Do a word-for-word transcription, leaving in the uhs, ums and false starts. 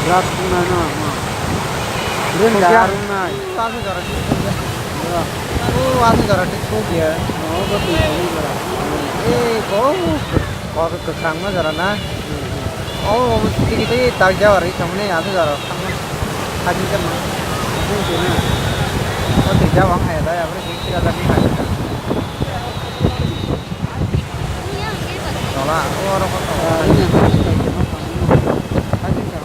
Rat tunai na ma. Rin da arung nai. Asa jora tik suk ya. O asa jora tik suk ya. O ko tu ko jora. Eh, ko ko ko sang ma jora na. O tiki tiki tak jawar i samne asa jora. Hajin kan ma. Itu sih na. O tu jawang hai da ya, bro. Kira tadi hai. Tola, o oro ko tola. Ah, ini yang harus kita ikut apa? Hajin kan.